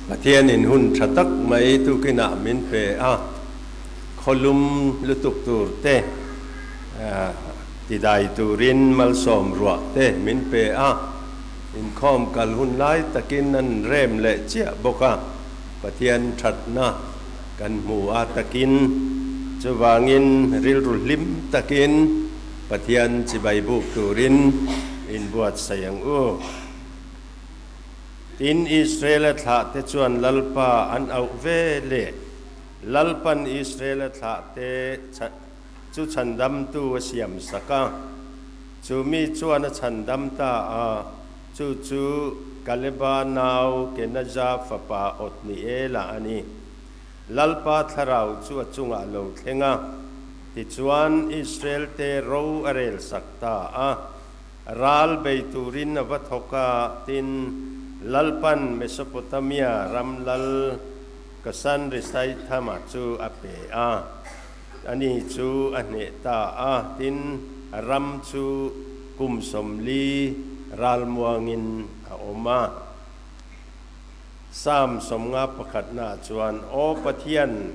Pathianin hun tha tak mai tukinah min pe a, khawlum lutuk tur te tidai turin malsawm ruah te min pe a, inkhawm kal hun lai takin an rem leh chiah bawk a, Pathian thatna kan hmu a takin chuvangin rilru hlim takin Pathian chibai buk turin inbuatsaih ang u. Tin, Israela thlahte chuan Lalpa an auh ve leh. Lalpan Israela thlahte chu chhandamtu a siam sak a, chu mi chuan a chhandam ta a, chu chu Kaleba nau Kenaja fapa Othniela a ni. Lalpa thlarau chu a chungah lo thleng a, tichuan Israelte ro a rel sak ta a. Ral bei turin a va thawk a, tin, Lalpan Mesopotamia ram lal Kasanrisaithama chu a pe a, ani chu a hneh ta a, tin, a ram chu kum 40 ralmuangin a awm a. Psalm 51 naah chuan, Aw Pathian,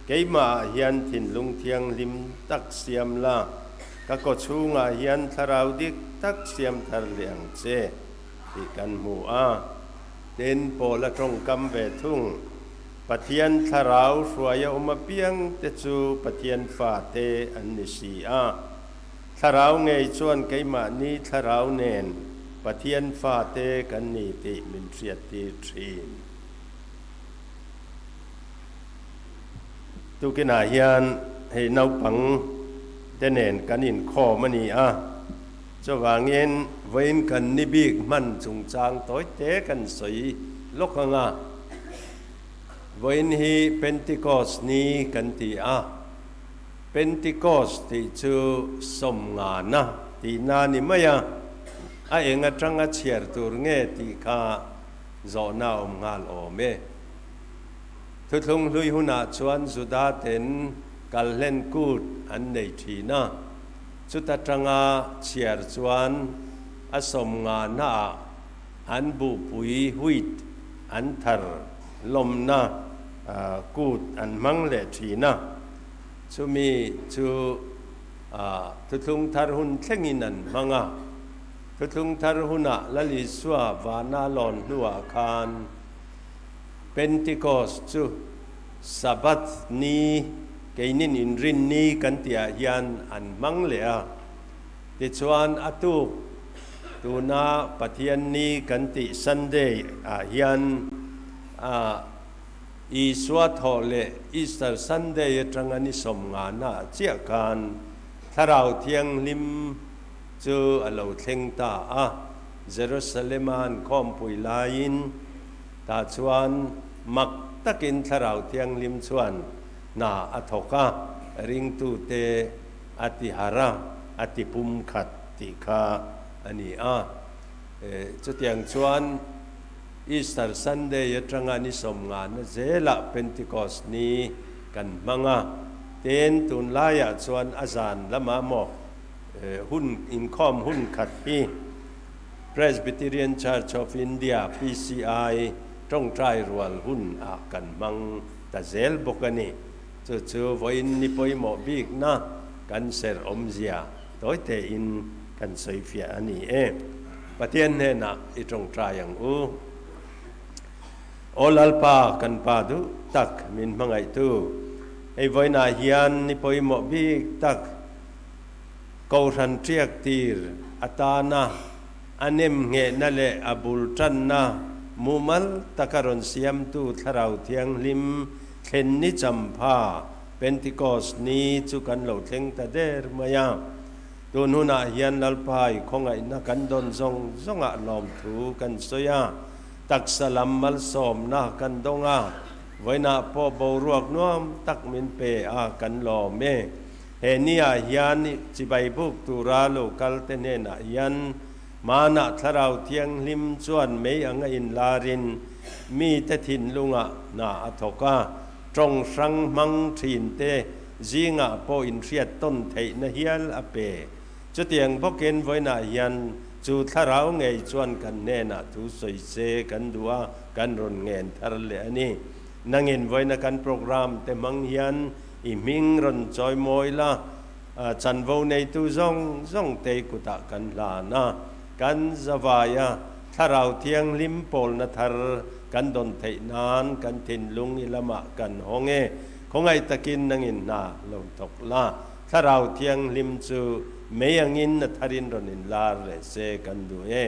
keimahah hian thinlung thianghlim tak siam la, Ka kaw chhungah hian thlarau dik tak siam thar leh ang che tih kan hmu a. Tin, Paula tawngkam ve thung, Pathian thlarau hruaia awm apiang te chu Pathian fate an ni si a. Thlarau ngei chuan keimahni thlarau nen Pathian fate kan ni tih min hriattir thin. Tukinah hian hei naupang te nen kan inkhawm a ni a, chuvangin vawiin kan ni bik hman chungchang tawi te kan sawi lawk ang a. Vawiin hi Pentecost ni kan ti a, Pentecost tih chu sawmngana tihna a ni mai a, a eng atanga chhiar tur nge tih kha zawhna a awm nghal awm e. Thuthlung hlui hunah chuan Juda ten kalhlen kut an nei thin a, chuta tanga chhiar chuan a 50 naah an buhpui wheat an thar lawmna kut an hmang leh thin a, chumi chu thuthlung thar hun thlengin an hmang a. Thuthlung thar hunah Lal Isua vana lawn hnuah khan Pentecost chu Sabbath ni, keinin inrin ni kan tihah hian an hmang leh a. Tichuan a tuk tuna Pathian ni kan tih Sunday ah hian Isua thawh leh Easter Sunday atanga ni 50 na chiah khan Thlarau Thianghlim chu a lo thleng ta a. Jerusalema an khawmpui laiin tah chuan mak takin Thlarau Thianghlim chuan hna a thawk a, ringtute a ti harh a, a ti pumkhat tih kha a ni a. Chutiang chuan Easter Sunday atanga ni 50 na zelah Pentecost ni kan hmang a, tin tunlaiah chuan a zan lamah maw Hun inkhawm hun khat hi Presbyterian Church of India, PCI, tawngtai rual hun ah kan hmang ta zel bawk a ni. Chu chu vawiin ni pawimawh bikna kan ser awmzia tawi tein kan sawi fiah a ni e. Pathian hnenah i tawngtai ang u. Aw Lalpa, kan Pa duh tak min hmangaihtu, hei vawiinah hian ni pawimawh bik tak, Kohhran ṭiak tir atana a nem nghehna leh a bul ṭanna mumal taka rawn siamtu Thlarau Thianghlim thlen ni champha Pentecost ni chu kan lo thleng ta der mai a. Tun hunah hian Lalpai khawngaihna kan dawn zawng zawngah lawmthu kan sawi a, taksa lam malsawmna kan dawng a, vawiinah pawh boruak nuam tak min pe a kan lawm e. He niah hian chibai buk tura lo kal te hnenah hian Hmanah Thlarau Thianghlim chuan mei anga inlarin mite thinlungah hna a thawk a, tawng hrang hmang thin te zingah pawh inhriat tawn theihna hial a pe. Chutiang bawkin vawiinah hian Chu thlarau ngei chuan kan hnenah thu sawi se kan duh a, kan rawn ngen thar leh a ni. Nangin vawiina kan programme te hmang hian i hming rawn chawi mawi la, chanvo neitu zawng zawng te i kutah kan hlan a, kan zavai a, thlarau thianghlim pawlna thar kan dawn theih nan kan thinlung i lamah kan hawng e. Khawngaih takin nangin hna lo thawk la, thlarau thianghlim chu mei angin a tharin rawn inlar leh se kan duh e.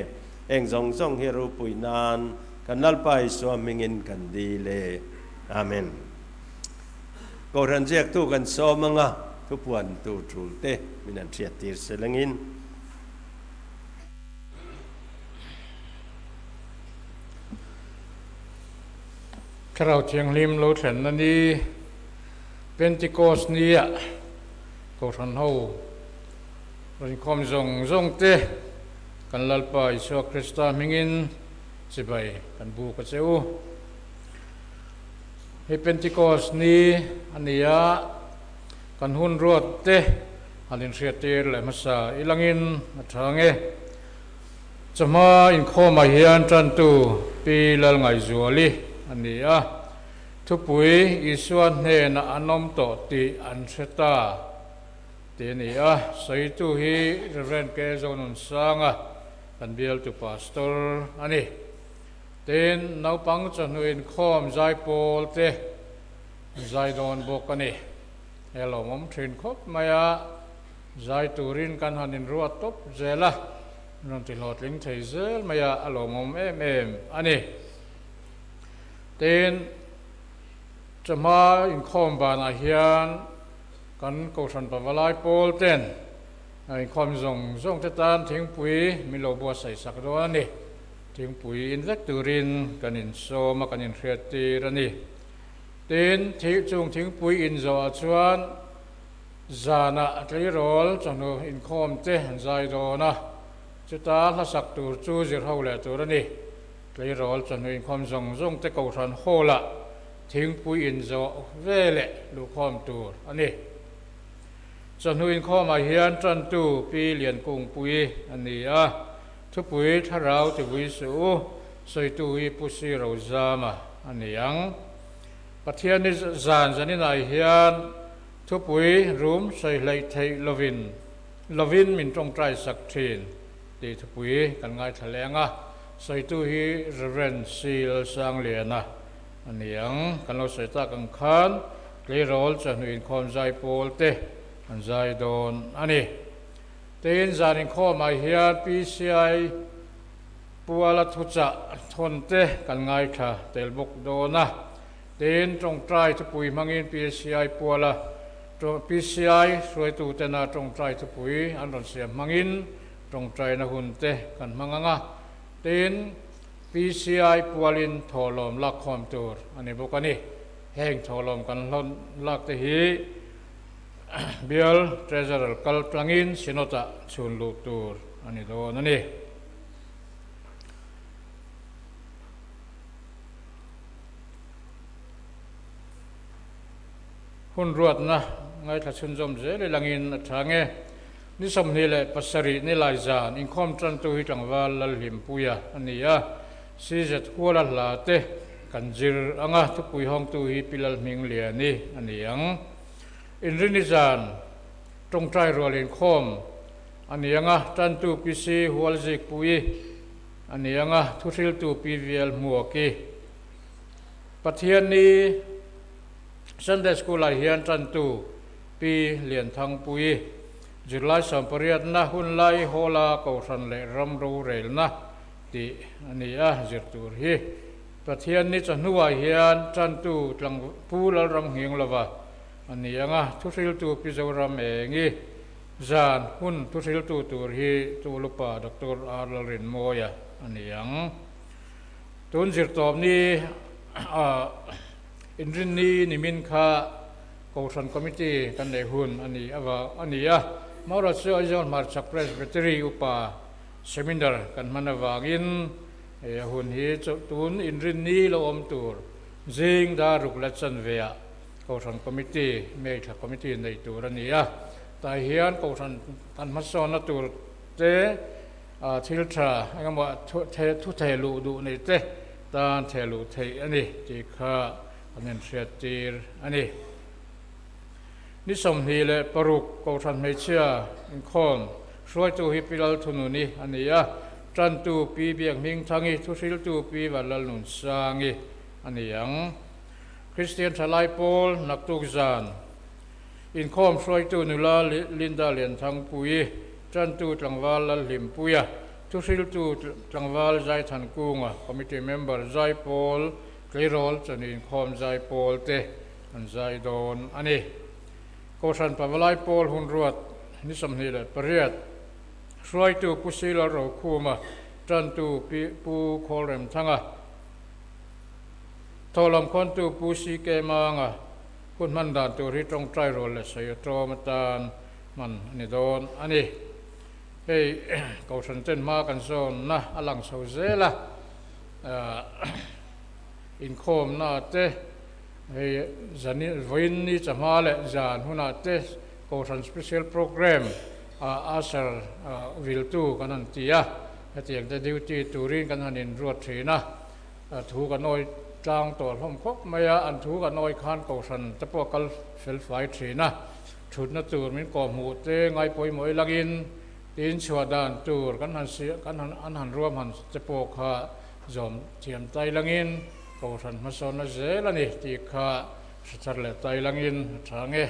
Heng zawng zawng hi ropui nan Kan Lalpa Isua hmingin kan dil e. Amen. Kohhran ziaktu kan sawm anga thupuantu tul te min an hriattir selangin. Thlarau Thianghlim lo thlenna ni, Pentecost nia Kohhran ho rawn inkhawm zawng zawng te kan Lalpa Isua Krista hmingin Chibai kan buk a che u. Hei Pentecost ni a ni a, kan hun ruat te han inhriattir leh hmasa i langin a tha nge. Chawhma inkhawmah hian tantu Pi Lalngaihzuali a ni a, thupui Isua hnenah an awm tawh tih an hre ta tih a ni a, sawitu hi Rev. K. Zonunsanga Kan bialtu pastor a ni. Tin, naupang chawhnu inkhawm zaipawl te zai dawn bawk a ni. He lawmawm thin khawp mai a, zai turin kan han inruat tawp zel a, rawn ti hlawhtling thei zel mai a, a lawmawm em em a ni. Tin, chawhma inkhawm banah hian kan Kohhran Pavalai pawl ten Inkhawm zawng zawng te tan thingpui min lo buatsaih sak dawn a ni. Thingpui in vek turin kan insawm a, kan inhriat tir a ni. Tin, chung thingpui in zawhah chuan zanah tleirawl chawhnu inkhawm te an zai dawn a, chuta hlasak tur chu zirho leh tur a ni. Tleirawl chawhnu inkhawm zawng zawng te Kohhran Hall-ah thingpui in zawh veleh luhkhawm tur a ni. Chawhnu inkhawmah hian tantu Pi Liankungpui a ni a, thupui thlarau tivui suh u, sawitu hi Pu Si Rozama a ni ang. Pathianni zan zaninah hian thupui rum sawi hleih theih lovin lovin min tawngtai sak thin tih thupui kan ngaithla leng a, sawitu hi Rev. C. Lalsangliana a ni ang. Kan lo sawi tak ang khan Tleirawl chawhnu inkhawm zai pawl te an zai dawn a ni. Tin, zan inkhawmah hian PCI puala thuchah thawn te kan ngaithla tel bawk dawn a. Tin, tawngtai thupui hmangin PCI puala PCI hruaitu tena tawngtai thupui an rawn siam hmangin tawngtaina hun te kan hmang ang a. Tin, PCI pualin thawhlawm lakkhawm tur a ni bawk a ni. Heng thawhlawm kan hlawn lak te hi Bial Treasurer kal tlangin Synod-ah chhun luh tur a ni dawn a ni. Hun ruatna ngaithla chhunzawm zel i langin a tha nge. Ni 27 nilai zan inkhawm tantu hi tlangval Lalhlimpuia a ni a. CZ Huala hla te kan zir ang a, thupui hawngtu hi Pi Lalhmingliani a ni ang. Inrini zan tawngtai rual inkhawm a ni ang a, tantu Pi Si Hualzikpuii a ni ang a, thuhriltu Pi VL Hmuaki. Pathianni Sunday School-ah hian tantu Pi Lianthangpuii, zirlai sawmpariatna hunlai Hall-a Kohhran leh Ram Rorelna tih a ni a, zir tur hi Pathian ni chawhnuah hian tantu tlang Pu Lalram nghing lova a ni ang a, thuhriltu Pi Zoram Engi zan hun thuhriltu tur hi Tulupa Doctor R Lalrinmawia a ni ang. Tun zirtawp ni ah inrinni nimin kha Kohhran Committee kan neih hun a ni avang a ni a, Maura chu Aizawl Hmarchhak Presbytery Upa Seminar kan hman avangin he a hun hi tun inrinni lo awm tur zing dar ruk la chanveah Kohhran Committee, May thla Committee nei tur a ni a. Tah hian Kohhran kan hmasawnna tur te, Thil tha engemaw thu theh luh duh nei te tan theh luh theih a ni tih kha an inhriat tir a ni. Ni 26 Kohhran Hmeichhia inkhawm hruaitu hi Pi Lalthununi a ni a, tantu Pi Biakhmingthangi, thuhriltu Pi Vanlalnunsangi a ni ang. Kristian Thalai Pawl naktuk zan inkhawm hruaitu nula Linda Lianthangpuii, tantu tlangval Lalhlimpuia, thuhriltu tlangval Zaithankunga, committee member Zaipawl tleirawl chuan inkhawm Zaipawl te an zai dawn a ni. Kohhran Pavalai Pawl hun ruat ni 28 hruaitu Pu Sila Rokhuma, tantu Pu Khawlremthanga, Thawhlam khawntu Pu CK Manga hun hman dan tur hi tawngtai rual leh sawi atawm atan hman a ni dawn a ni. Hei Kohhran ten hma kan zawnna a lang chho zel a, inkhawmna te hei zan vawiin ni chahma leh zan hunah te Kohhran Special Programme ah Usher viltu kan han ti a, hetiang te duty turin kan han inruat thin a. Thu kan awi tlang tawh hlawm khawp mai a, an thu kan awi khan Kohhran te pawh a kal fel fai thin a, thutna tur min kawhhmuh te ngai pawimawh ilangin tin chhuah dan tur kan han kan han an han ruahman te pawh kha zawm thiam ta ilangin Kohhran hmasawnna zel a ni tih kha hre thar leh ta ilangin a tha nge.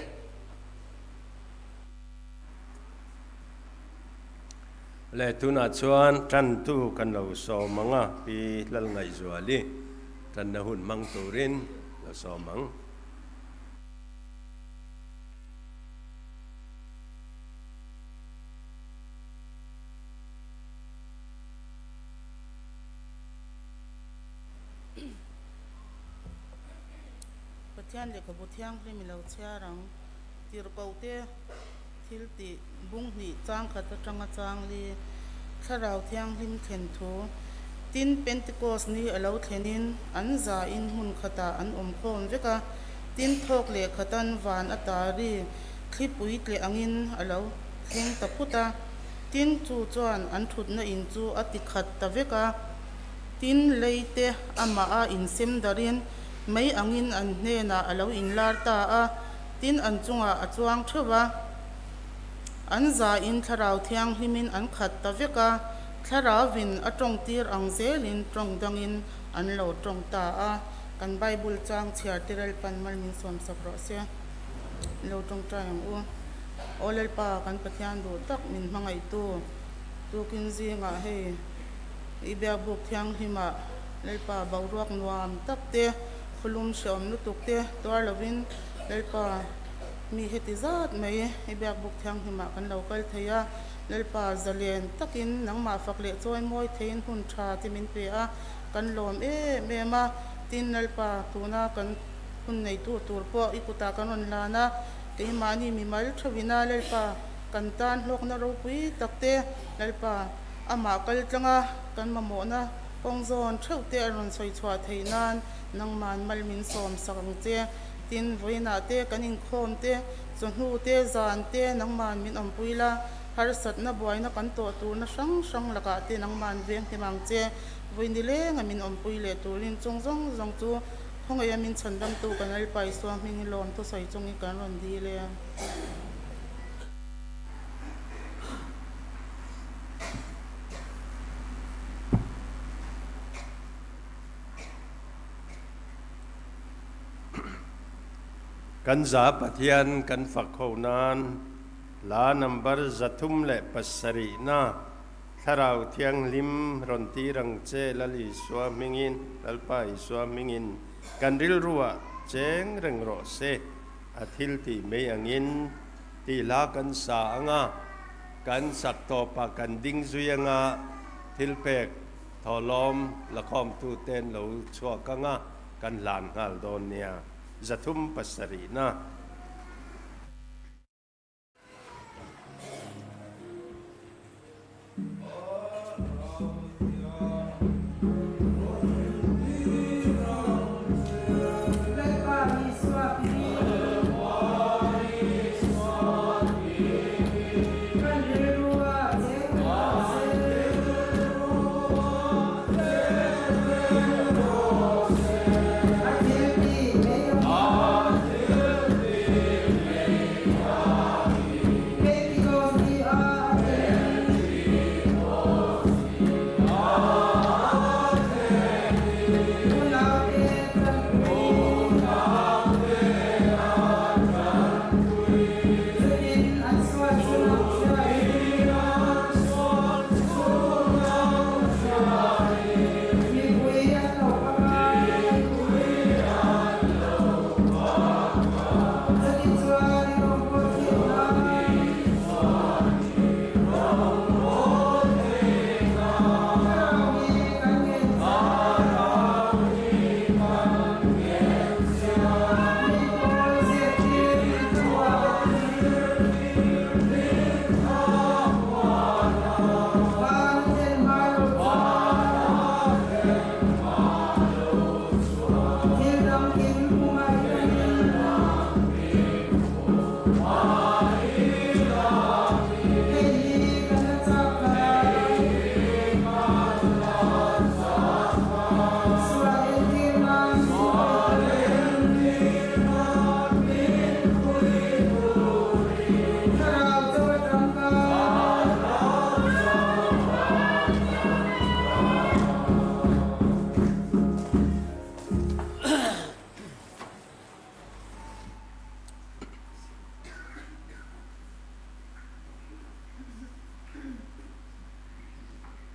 Le tunah chuan tantu kan lo sawm ang a, Pi Lalngaihzuali tanna hun hmang turin lo sawm ang. Pathian lehkhabu thianghlim i lo chhiar ang. Tirhkohte thil tih bung hnih chang khat atanga chang li Thlarau Thianghlim thlen thu tin Pentecost ni a lo thlenin an zain hmun khatah an awm khawm vek a, tin thawk leh khatan van a tari thlipui tleh angin a lo thleng ta phut a, tin chu chuan an thutna in chu a ti khat ta vek a, tin lei te amah a insem darin mei angin an hnenah a lo inlar ta a. Tin, an chungah a chuang theuh a, an zain Thlarau Thianghlimin an khat ta vek a, Thlarauvin a tawngtir ang zelin tawng dangin an lo tawng ta a. Kan Bible chang chhiar te Lalpan mal min sawmsak rawh se. Lo tawngtai ang u. Aw Lalpa, kan Pathian duh tak min hmangaihtu, tukin zingah hei i Biakbuk Thianghlimah Lalpa boruak nuam tak te, Khawlum hreawm lutuk te tuar lovin Lalpa mi heti zat mai i biakbuk thianghlimah kan lo kal thei a, Lalpa zalen takin nangmah fak leh chawi mawi theiin hun tha te min pe a, kan lawm em em a, tin Lalpa tuna kan hun neitu tur pawh i kutah kan rawn hlan a, keimahni mimal theuhin a Lalpa kan tan hlawkna ropui tak te Lalpa amah kal tlanga kan mamawhna Kawng zawn theuh te a rawn sawi chhuah theih nan nangman mal min sawm sak ang che. Tin, vawiinah te kan inkhawm te, chawhnu te, zan te nangman min awmpui la, harsatna buaina kan tawh turna hrang hrang lakah te nangman veng hlim ang che. Vawi nilenga min awmpui leh turin chung zawng zawng chu khawngaih a min chhandamtu kan Lalpa Isua hming hi lawm thusawi chungin kan rawn dil e. Kan za Pathian kan fak ho nan hla number 307 na Thlarau Thianghlim rawn tir ang che Lal Isua hmingin, Lalpa Isua hmingin kan rilruah cheng reng rawh se a thil tih mai angin tih hla kan sa ang a. Kan sak tawpah kan ding zui anga thilpek thawhlawm lakhawmtu ten lo chhuak anga kan hlan nghal dawn nia. 307 na.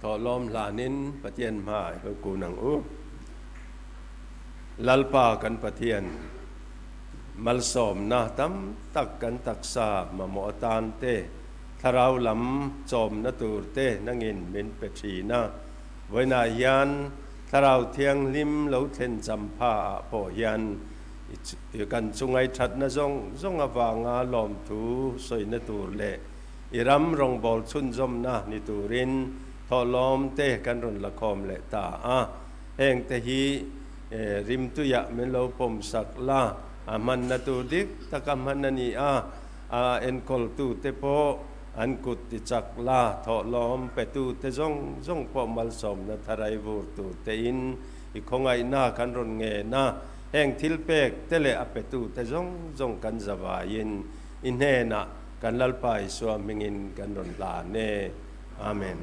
Thawhlawm hlanin Pathian hma i lo kun ang u. Lalpa kan Pathian, malsawmna tam tak kan taksa mamawh atan te, thlarau lam chawmna tur te nangin min pe thin a. Vawiinah hian Thlarau Thianghlim lo thlen champha ah pawh hian i kan chungai thatna zawng zawng avanga lawmthu sawina tur leh I ram rawngbâwl chhunzawmna ni turin thawhlawm te kan rawn la khawm leh ta a. Heng te hi rimtuiah min lo pawm sak la, a hmanna tur dik taka hman a ni a, a enkawltu te pawh an kut ti chak la, thawhlawm petu te zawng zawng pawh malsawmna tharai vur tur tein i khawngaihna kan rawn ngen a. Heng thil pek te leh a petu te zawng zawng kan zavaiin i hnenah Kan Lalpa Isua hmingin kan rawn hlan e. Amen.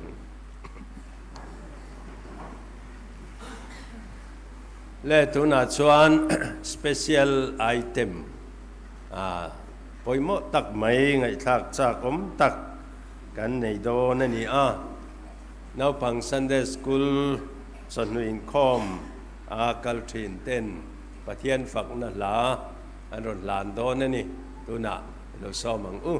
Le tunah chuan special item a pawimawh tak mai ngaihthlak chak awm tak kan nei dawn a ni a. Naupang Sunday School chawhnu inkhawm a kal thin ten Pathian fakna hla an rawn hlan dawn a ni. Tunah i lo sawm ang u.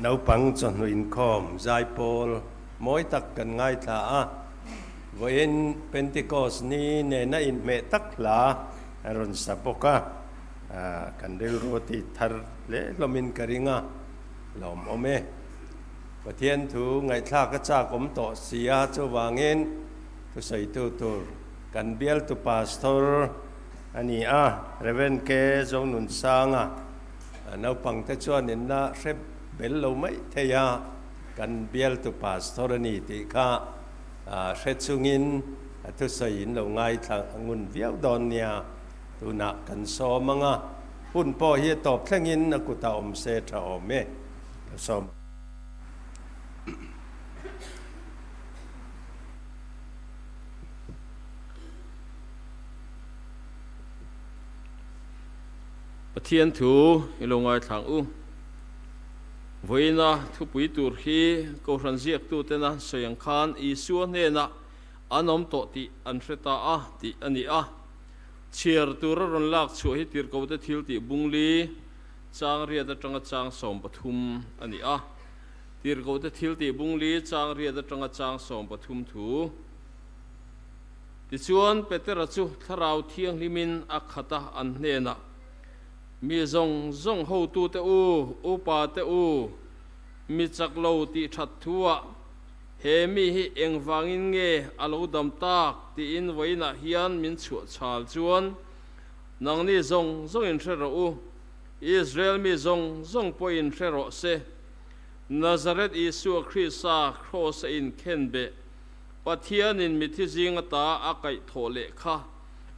Naupang chawhnu inkhawm zaipawl mawi tak kan ngaithla a, vawiin Pentecost ni nena inhmeh tak hla a rawn sa bawk a, kan rilru a ti thar hle hlawmin ka ring a, lawmawm e. Pathian thu ngaihthlak a chak awm tawh si a, chuvangin thusawitu tur kan bialtu Pastor a ni a, Rev. K. Zonunsanga. Naupang te chuan in la hre bel lo mai thei a, kan bialtu pastor a ni tih kha hre chungin a thusawi in lo ngaithla ngun viau dawn nia. Tunah kan sawm ang a, hun pawh hi a tawp thlengin a kutah awm se tha awm e. Ka sawm ang. Pathian thu i lo ngaithlang u. Vawiina thupui tur hi Kohhran ziaktuten an sawi ang khan Isua hnenah an awm tawh tih an hre ta a tih a ni a. Chhiar tur a rawn lak chhuah hi Tirhkote thil tih bungli chang riat atanga chang 13 a ni a. Tirhkote thil tih bungli chang riat atanga chang 13 thu. Tichuan, Petera chu Thlarau Thianghlimin a khat a, an hnenah, Mi zawng zawng hotute u, upate u, mi chak lo tih that thuah he mi hi engvangin nge a lo dam tak tiin vawiinah hian min chhuah chhal chuan nangni zawng zawngin hre rawh u, Israel mi zawng zawng pawhin hre rawh se, Nazareth Isua Krista kraws a inkhenbeh Pathianin mithi zing ata a kaih thawh leh kha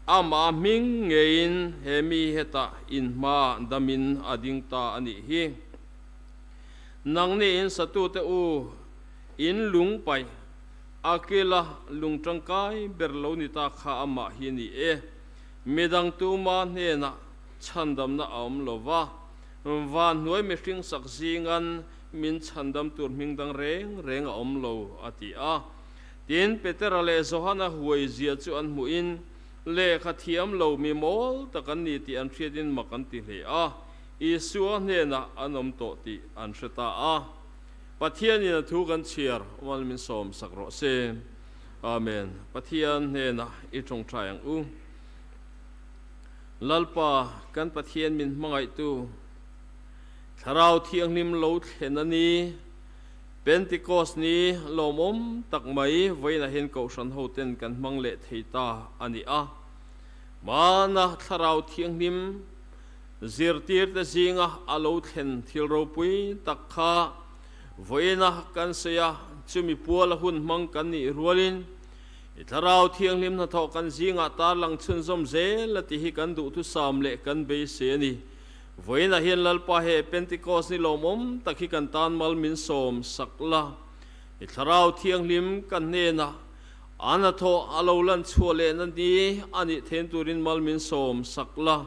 amah hming ngeiin he mi hetah inhma damin a ding ta a nih hi. Nangni in satute u, in lung paih a kila lung tangkai ber lo ni ta kha amah hi ni e. Midang tuma hnenah chhandamna a awm lo va, van hnuai mihring sak zingan Min chhandam tur hming dang reng reng a awm lo, a ti a. Tin, Petera leh Johana huai zia chu an hmuhin, lehkha thiam lo mi mawl tak an ni tih an hriatin mak an ti hle a, Isua hnenah an awm tawh tih an hre ta a. Pathianin a thu kan chhiar mal min sawm sak rawh se. Amen. Pathian hnenah i tawngtai ang u. Lalpa, kan Pathian min hmangaihtu, Thlarau Thianghlim lo thlen a ni. Pentecost ni lawmawm tak mai vawiinah hian Kohhran hoten kan hmang leh thei ta a ni a. Hmana Thlarau Thianghlim zirtirte zinga a lo thlen thil ropui tak kha vawiina kan sawi a, chumi puala hun hmang kan nih rualin i Thlarau Thianghlim hnathawh kan zingah tarlang chhunzawm zel a tih hi kan duhthusam leh kan beisei a ni. Vawiinah hian Lalpa he Pentecost ni lawmawm tak hi kan tan mal min sawm sak la. I Thlarau Thianghlim kan hnenah a hnathawh a lo lan chhuah lehna ni a nih then turin mal min sawm sak la.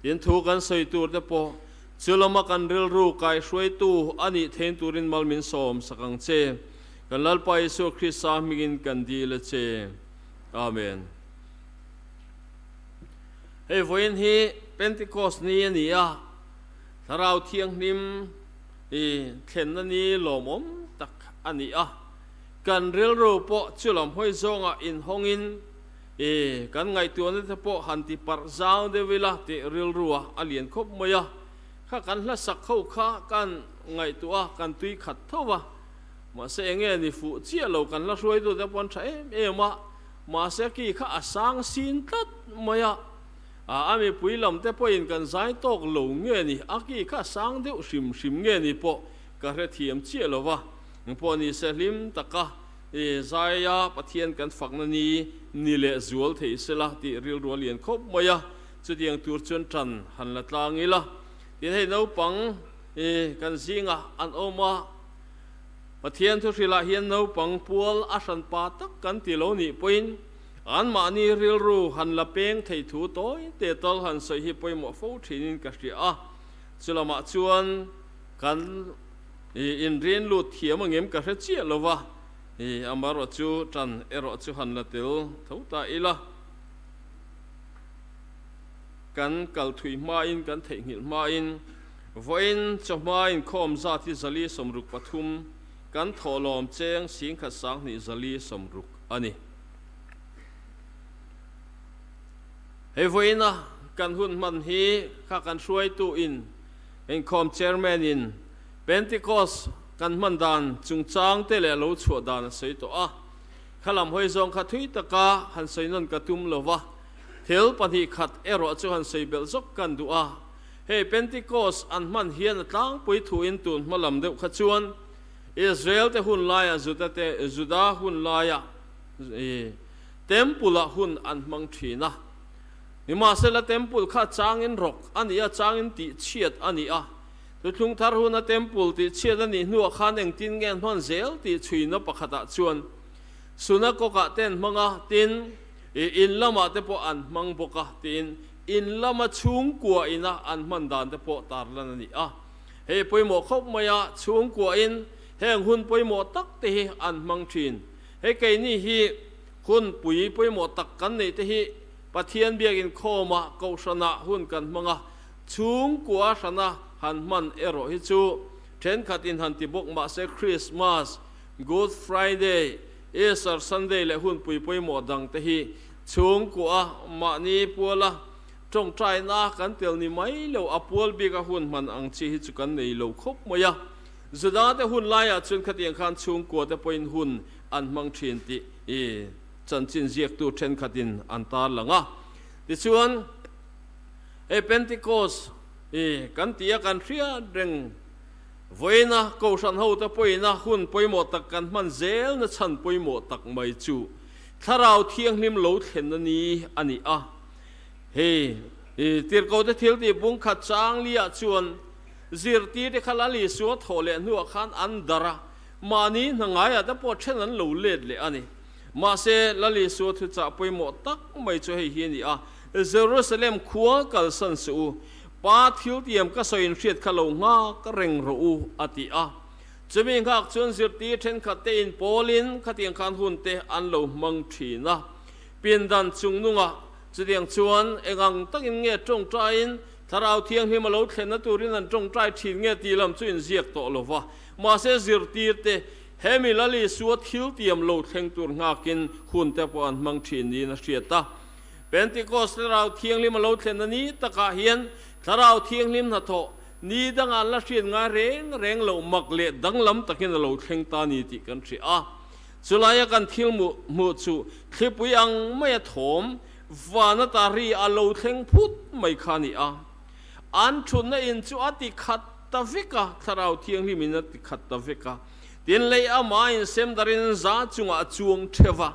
Tin thu kan sawi tur te pawh chu lama kan rilru kaihruaitu a nih then turin mal min sawm sak ang che. Kan Lalpa Isua Krista hmingin kan dil a che. Amen. Hei vawiin hi Pentecost ni a ni a, Thlarau Thianghlim i thlenna ni lawmawm tak a ni a. Kan rilru pawh chu lam hawi zawngah inhawngin i kan ngaihtuahna te pawh han ti parh zau deuh ila tih rilru a lian khawp mai a. Kha kan hlasak ho kha kan ngaihtuah a, kan tui khat tho va. Mahse enge ni fuh chiah lo kan hla hruaitute pawh an tha em em a. Mahse ki kha a sang sin tlat mai a, a mipui lam te pawhin kan zai tawk lo nge ni, a ki kha a sang deuh hrim hrim nge ni pawh ka hrethiam chiah lo va. Engpawh ni se hlim taka zaia Pathian kan fakna ni ni leh zual thei sela tih rilru a lian khawp mai a, chutiang tur chuan tan han la tlang ila. Tin hei naupang kan zingah an awm a. Pathian thuhrilah hian naupang pual a hranpa tak kan ti lo nih pawhin anmahni rilru han la peng thei thu tawi te tal han sawi hi pawimawh fo thinin ka hria a. Chulamah chuan kan inrin lut thiam angem ka hre chiah lo va, amaherawh chu tan erawh chu han la tel tho ta ila. Kan kal thui hmain kan theihnghilh hmain. Vawiin chawhma inkhawm zat hi 463, kan thawhlawm cheng 10,260 a ni. Hei vawiina kan hun hman hi kha kan hruaitu in inkhawm chairman in Pentecost kan hman dan chungchang te leh lo chhuah dan a sawi tawh a. Kha lam hawi zawng kha thui taka han sawi nawn ka tum lo va, thil pahnih khat erawh chu han sawi belh zawk kan duh a. Hei Pentecost an hman hian a tlangpui thuin tun hma lam deuh kha chuan Israel te hun laia Juda te Juda hun laia Temple ah hun an hmang thin a. Nimahsela Temple kha changin rawk a ni a, changin tihchhiat a ni a. Thuthlung thar huna Temple tihchhiat a nih hnuah khan engtin nge an hman zel tih chhuina pakhatah chuan Sunakokah te an hmang a, tin, in lamah te pawh an hmang bawk a, tiin in lama chhungkua ina an hman dan te pawh tarlan a ni a. Hei pawimawh khawp mai a, chhungkua in heng hun pawimawh tak te hi an hmang thin. Hei keini hi hun pui pawimawh tak kan neih te hi Pathian biakin khawmah Kohhranah hun kan hmang a, Chhungkua hrana han hman erawh hi chu thenkhat in han ti bawk mahse Christmas, Good Friday, Easter Sunday leh hunpui pawimawh dang te hi chhungkua mahni puala tawngtaina kan tel ni mai lo a pual bik a hun hman ang chi hi chu kan nei lo khawp mai a. Juda te hun laiah chuan khatiang khan chhungkua te pawhin hun an hmang thin tih i chanchin ziaktu thenkhat in an tarlang a. Tichuan. Hei Pentecost i kan ti a kan hriat reng vawiina Kohhran hote pawina hun pawimawh tak kan hman zelna chhan pawimawh tak mai chu Thlarau Thianghlim lo thlenna ni a ni a. Hei i tirhkohte thil tih bung khat chang liah chuan zirtirte kha Lal Isua thawh leh hnuah khan an darh a, mahni hna ngaiah te pawh then an lo let leh a ni. Mahse, Lal Isua thuchah pawimawh tak mai chu hei hi a ni a, Jerusalem khua kalsan suh u, Pa thiltiam ka sawi inhriat kha lo nghak reng rawh u, a ti a. Chumi nghak chuan zirtir thenkhat te inpawlin khatiang khan hun te an lo hmang thin a. Pindan chungnungah chutiang chuan eng ang takin nge tawngtaiin Thlarau Thianghlim a lo thlenna turin an tawngtai thin nge tih lam chu inziak tawh lo va. Mahse, zirtirte Hemi Lal Isua thiltiam lo thleng tur nghakin hun te pawh an hmang thin niin a hriat a. Pentecost Thlarau Thianghlim a lo thlen a ni takah hian Thlarau Thianghlim hnathawh ni dangah an la hriat ngai reng reng loh mak leh danglam takin a lo thleng ta ni tih kan hria a. Chulaia kan thil hmuh chu thlipui ang maia thawm vana ta ri a lo thleng phut mai kha a ni a. An thutna in chu a ti khat ta vek a, Thlarau Thianghlim in a ti khat ta vek a. Tin lei ama in sem darin za chungah a chuang theuh a.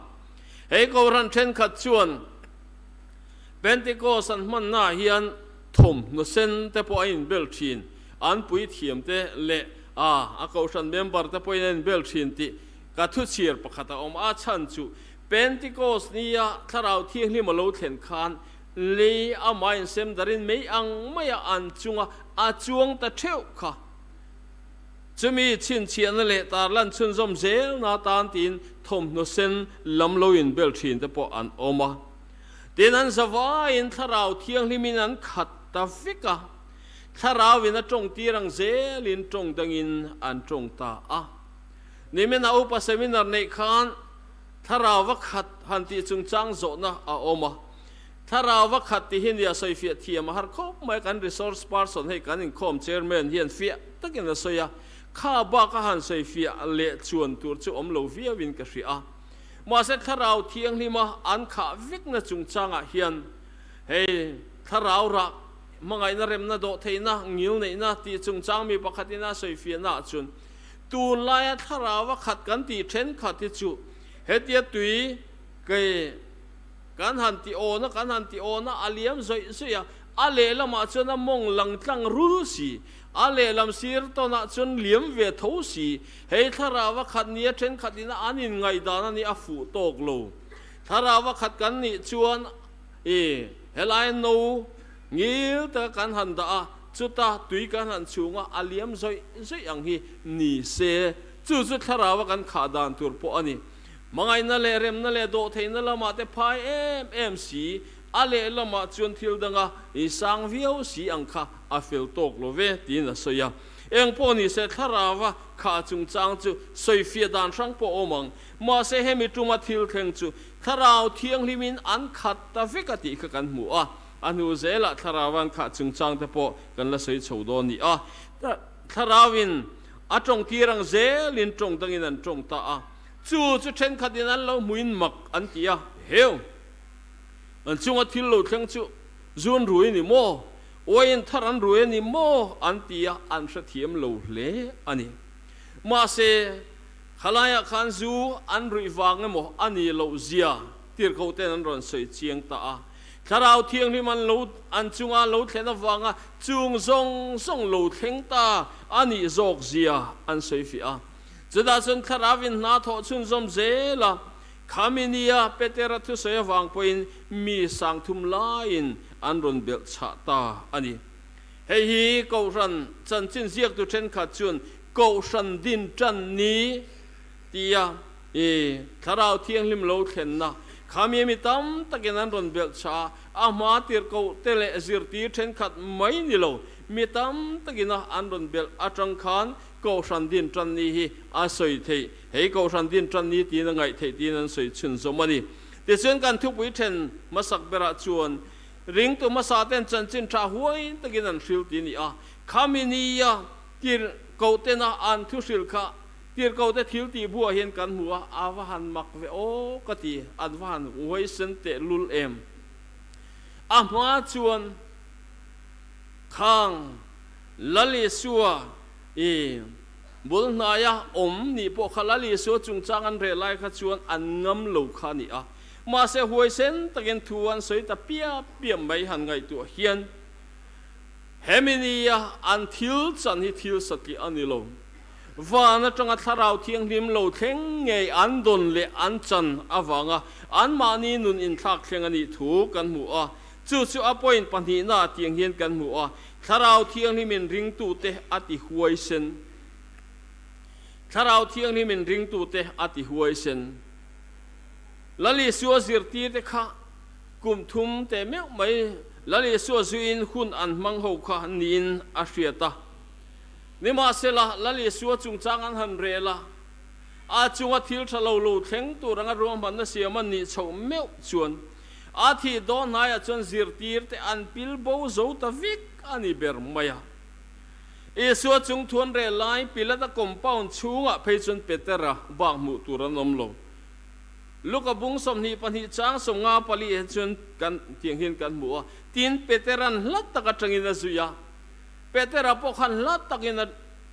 Hei Kohhran thenkhat chuan Pentecost an hmannaah hian thawmhnaw sen te pawh a inbel thin, an puithiam te leh a a Kohhran member te pawhin a inbel thin tih ka thuchhir pakhat a awm. A chhan chu Pentecost nia Thlarau Thianghlim a lo thlen khan lei ama in sem darin mei ang maia an chunga a chuang ta theuh kha. Chumi chhinchhiahna leh tarlan chhunzawm zelna tan tiin thawmhnaw sen lam lo inbel thin te pawh an awm a. Tin, an zavaiin Thlarau Thianghlimin an khat ta vek a, Thlarauin a tawng tir ang zelin tawng dangin an tawng ta a. Nimin a upa seminar neih khan Thlarau va khat han tih chungchang zawhna a awm a. Thlarau va khat ti hi nia sawifiah thiam a har khawp mai a, kan resource person hei kan inkhawm chairman hian fiah takin a sawi a, kha bak a han sawifiah leh chuan tur chu awm lo viauin ka hria a. Mahse Thlarau Thianghlima an khah vekna chungchangah hian hei Thlarau rah hmangaihna remna dawh theihna ngil neihna tih chungchang mi pakhatin a sawifiahna ah chuan tunlaia Thlarau va khat kan tih thenkhat hi chu hetia tui kei Kan han ti awn a, kan han ti awn a, a liam zawih zawih a, a lehlamah chuan a mawng lang tlang rul si, a lehlam sir tawnah chuan liam ve tho si, hei thlarau a khat nia thenkhat ina an inngaihdan a nih a fuh tawk lo. Thlarau a khat kan nih chuan i helai no ngil taka kan han dah a, chuta tui kan han chhung a, a liam zawih zawih ang hi ni se, chu chu thlarau a kan khah dan tur pawh a ni. Hmangaihna leh remna leh dawhtheihna lamah te phai em em si, a lehlamah chuan thil danga sang viau si ang kha a fel tawk lo ve, tiin a sawi a. Eng pawh ni se, thlarauva khah chungchang chu sawifiah dan hrang pawh awm ang. Mahse, hemi tuma thil thleng chu Thlarau Thianghlimin an khat ta vek a tih kha kan hmu a. A hnu zelah Thlarauva an khah chungchang te pawh kan la sawi chho dawn ni a. Thlarauin a tawng tir ang zelin tawng dangin an tawng ta a. Chu chu thenkhatin an lo hmuin mak an ti a, Heu! An chunga thil lo thleng chu zun rui a ni maw? Uaiin thar an rui a ni maw? an ti a, an hrethiam lo hle a ni. Mahse, khalaiah khan zu an ruih vang emaw a nih loh zia tirhkohten an rawn sawi chiang ta a. Thlarau Thianghlim an lo an chunga lo thlen avanga chung zawng zawng lo thleng ta a nih zawk zia an sawi fiah a. Chutah chuan Thlarauin hna thawh chhunzawm zel a, khami nia Petera thusawi avang pawhin mi sangthum laiin an rawn belh chhah ta a ni. Hei hi Kohhran chanchin ziaktu thenkhat chuan Kohhran din tan ni tia i Thlarau Thianghlim lo thlenna khami mi tam takin an rawn belh chhah a, a hma tirhkoh te leh zirtir thenkhat mai ni lo mi tam takina an rawn belh atang khan Kohhran din tan ni hi a sawi theih. Hei Kohhran din tan ni tiin a ngaih theih tiin an sawi chhunzawm a ni. Tichuan kan thupui then hmasak berah chuan ringtu hmasa ten chanchin tha huai takin an hril ti a ni a. Khami nia tirhkoh tena an thu hril kha tirhkoh te thil tih buah hian kan hmu a, a va han mak ve aw ka ti, an va han huaisen teh lul em. A hma chuan khang Lal Isua i bul hnaia awm nih pawh kha Lal Isua chungchang an reh lai kha chuan an ngam lo kha a ni a. Mahse huaisen takin thu an sawi ta piap piap mai han ngaihtuah hian hemi nia an thil chan hi thil satliah a ni lo. Van atanga Thlarau Thianghlim lo thleng ngei an dawn leh an chan avanga anmahni nun inthlak thleng a nih thu kan hmu a. Chu chu a point pahnihna tiang hian kan hmu a, Thlarau Thianghlimin ringtute a ti huaisen. Thlarau Thianghlimin ringtute a ti huaisen. Lal Isua zirtirte kha kum thum teh meuh mai Lal Isua zuiin hun an hmang ho kha niin a hriat a. Nimahsela, Lal Isua chungchang an han rel a, a chunga thil tha lo lo thleng tur anga ruahmanna siam an nih chhoh meuh chuan A thih dawn hnaiah chuan zirtirte an pil bo zo ta vek a ni ber mai a. Isua chung thuan reh lai Pilata compound chhungah phei chuan Petera bak hmuh tur an awm lo. Luka bung 22 chang 54 ah chuan kan tiang hian kan hmu a, tin Petera'n hla tak atangin a zui a. Petera pawh khan hla takin a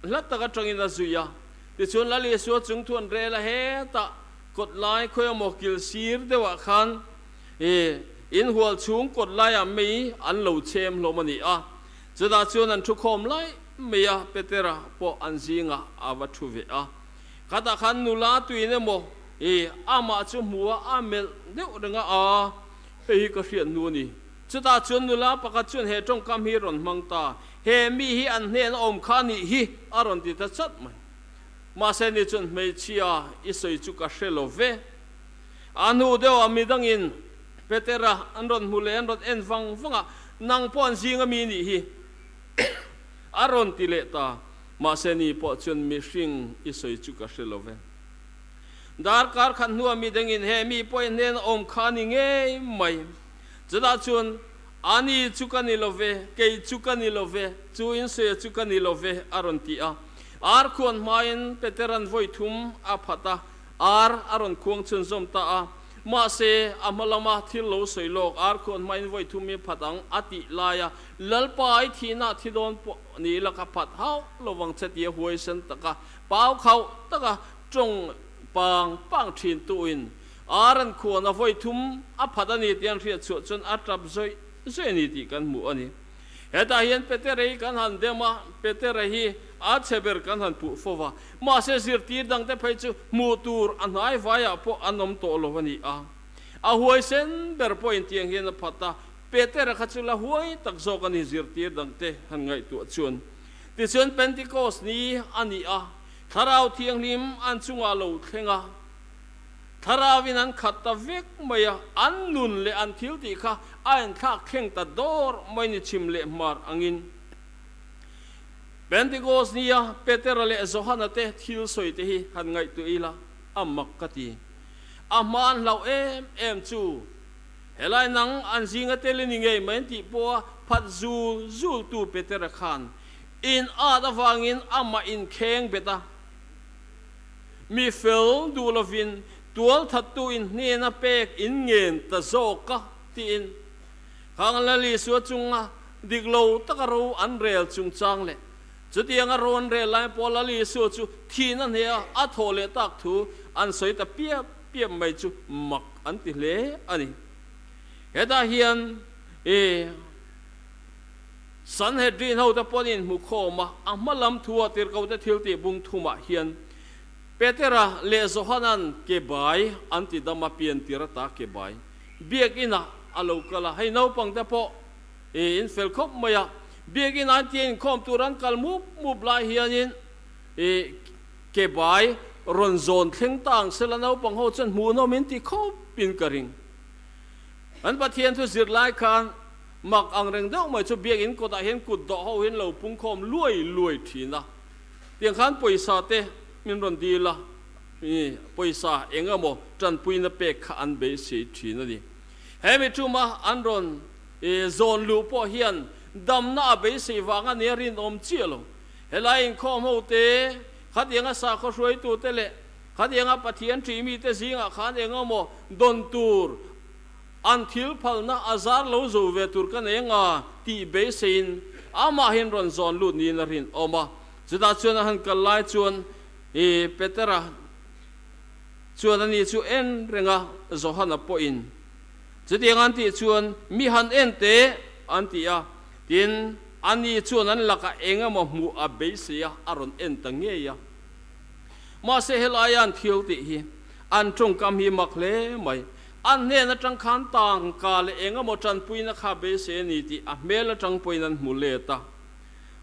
hla tak atangin a zui a. Tichuan Lal Isua chung thuan rel a hetah Kawt lai khawi emaw kil sir deuhah khan i inhual chhung kawt laiah mei an lo chhem hlawm a ni a. Chutah chuan an thu khawm lai mai a, Petera pawh an zingah a va thu ve a. Khatah khan nula tuin emaw i amah chu hmu a, a melh deuh reng a, Aa, hei hi ka hriat hnu a ni. Chutah chuan nula pakhat chuan he tawngkam hi rawn hmang ta, He mi hi an hnena awm kha nih hi, a rawn ti ta chat mai. Mahse ni chuan hmeichhia i sawi chu ka hre lo ve. A hnu deuhah midangin Petera an rawn hmu leh an rawn en vang vang a, Nang pawh an zinga mi nih hi a rawn ti leh ta. Mahse ni pawh chuan mihring i sawi chu ka hre lo ve. Darkar khat hnuah midangin he mi pawh i hnena awm kha ni ngei mai. Chutah chuan Ani chu ka ni lo ve, kei chu ka ni lo ve, chu insawi chu ka ni lo ve a rawn ti a. Ar khuan hmain Petera'n vawi thum a phat a, ar a rawn khuang chhunzawm ta a. Mahse, a hma lama thil lo sawi lawk, ar khuan hmain vawi thum i phat ang a tih laia Lalpa i thihna thi dawn pawh ni ila ka phat hauh lovang che tia huaisen taka pau khauh taka tawng pang pang thin tuin Ar an khuan a vawi thum a phat a ni tih an hriat chhuah chuan a tap zawih zawih a ni tih kan hmuh a ni. Hetah hian Petera hi kan han dem a, Petera hi a chhe ber kan han puh fo va, mahse zirtir dangte phei chu hmuh tur a hnai vaiah pawh an awm tawh lo a ni a. A huaisen ber pawhin tiang hian a phat a, Petera kha chu la huai tak zawk a ni zirtir dangte han ngaihtuah chuan. Tichuan Pentecost ni a ni a, Thlarau Thianghlim an chungah lo thleng a. Thlarauin an khat ta vek mai a, an nun leh an thil tih kha a inthlak thleng ta dawr mai ni chhim leh hmar angin. Pentecost nia Petera leh Johana te thil sawi te hi han ngaihtuah ila a mak ka ti. A hma an hlauh em em chu helai nang an zinga tel i ni ngei mai an tih pawha phat zul zul tu Petera khan in at avangin amah inkheng bet a. Mi fel duh lovin tualthattu in hnena pek in ngen ta zawk a tiin khang Lal Isua chunga dik lo taka ro an rel chungchang leh chutianga ro an rel lai pawh Lal Isua chu thihna hneha a thawh leh tak thu an sawi ta piap piap mai chu mak an ti hle a ni. Hetah hian i Sanhedrin hote pawn inhmu khawm a, a hma lam thu a tirhkote thil tih bung thumah hian Petera leh Johana'n ke bai an ti dam a, pian tir ata ke bai biakinah a lo kal a, hei naupangte pawh i infel khawp mai a, biakinah an tia inkhawm tur an kal mup mup lai hianin i ke bai rawn zawn thleng ta ang sela naupang ho chuan hmuhnawm in ti khawpin ka ring. An Pathian thu zir lai khan Mak ang reng deuh mai chu biakinn kawtah hian kut dawh ho hian lo pungkhawm luai luai thin a. Tiang khan pawisa te min rawn dil a, pawisa eng emaw tanpuina pek kha an beisei thin a ni. He mi tuma an rawn zawn luh pawh hian damna a beisei vang a nia rinawm chiah lo. Helai inkhawm ho te, khatianga sakhaw hruaitu te leh khatianga Pathian ṭih mite zingah khan eng emaw dawn tur An thil phalna a zar lo zo ve tur ka nei anga tih beiseiin amahin rawn zawn lut niin a rinawm a. Chutah chuan a han kal lai chuan i Petera chuan ani chu en reng a, Johana pawhin chutiang an tih chuan mi han en teh an ti a. Tin, ani chuan an lakah eng emaw hmuh a beisei a, a rawn en ta ngei a. Mahse helaia an thil tih hi an tawngkam hi mak hle mai. An hnen atang khan tangka leh eng emaw tanpuina kha beisei a ni tih a hmel atang pawhin an hmu let a.